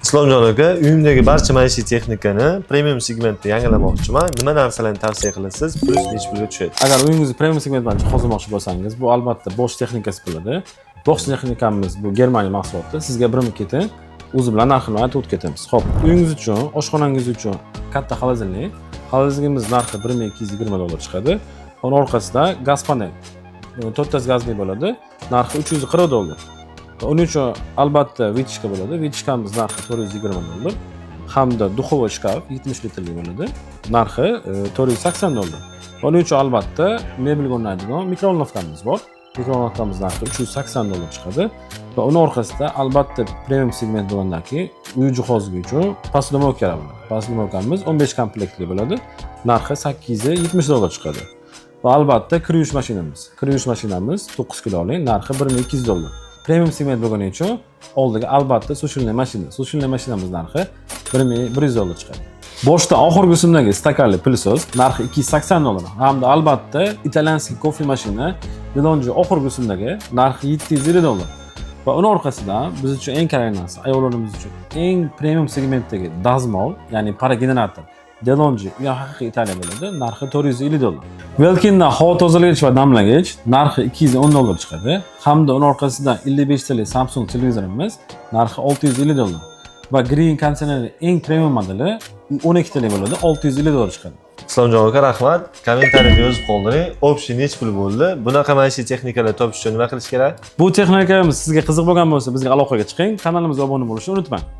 Islomjon aka, uyimdagi barcha maishiy texnikani premium segmentda yangilamoqchiman. Nima narsalarni tavsiya qilasiz? Плюс necha pulga tushadi? Agar uyingizni premium segment bilan jihozlamoqchi bo'lsangiz, bu albatta Bosch texnikasi bo'ladi. Bosch texnikamiz bu Germaniya mahsuloti. Sizga birma ketin o'zi bilan narxini aytib o'tib ketamiz. Xo'p, uyingiz uchun, oshxonangiz uchun katta холодильник. Холодильник imiz narxi 1220 dollar chiqadi. Uni orqasida gaz panel. To'rttasi gazli bo'ladi. Narxi 340 dollar. Uning uchun albatta вытяжка bo'ladi. Вытяжка miz narxi 420 dollar. Hamda духовой shkaf 70 litrli bo'ladi. Narxi 480 dollar. Uning uchun albatta mebelga o'rnatadigan микроволновка miz bor. Микроволновка miz narxi 380 dollar chiqadi. Va uni orqasida albatta premium segment bo'lgandan keyin uy jihozi uchun посудомойка bo'ladi. Посудомойка miz 15 komplektli bo'ladi. Narxi 870 dollar chiqadi. Va albatta kir yuvish mashinamiz. Kir yuvish mashinamiz 9 kiloli, narxi 1200 dollar. Premium segment bo'lgani uchun oldiga albatta сушильная mashina. Сушильная mashinamiz narxi 1100 dollar chiqadi. Boshda oxirgi qismdagi stakanli пылесос narxi 280 dollar. Hamda albatta итальянский кофе mashina De'Longhi oxirgi qismdagi narxi 750 dollar. Va uni orqasidan biz uchun eng kerakli narsa, ayollarimiz uchun eng premium segmentdagi dazmol, ya'ni парогенератор De'Longhi, u ham haqiqiy Italiya bo'ladi, narxi 450 dollar. Belkindan havo tozalagich va damlagich narxi 210 dollar chiqadi. Hamda uni orqasidan 55 talik Samsung televizorimiz narxi 650 dollar. Va Green konditsionerning eng premium modeli 12 talik bo'ladi, 650 dollar chiqadi. Islomjon aka, rahmat. Kommentariyada yozib qoldiring. Общий necha pul bo'ldi? Bunaqa maishiy texnikalar topish uchun nima qilish kerak? Bu texnikamiz sizga qiziq bo'lgan bo'lsa, bizga aloqaga chiqing. Kanalimizga obuna bo'lishni unutmang.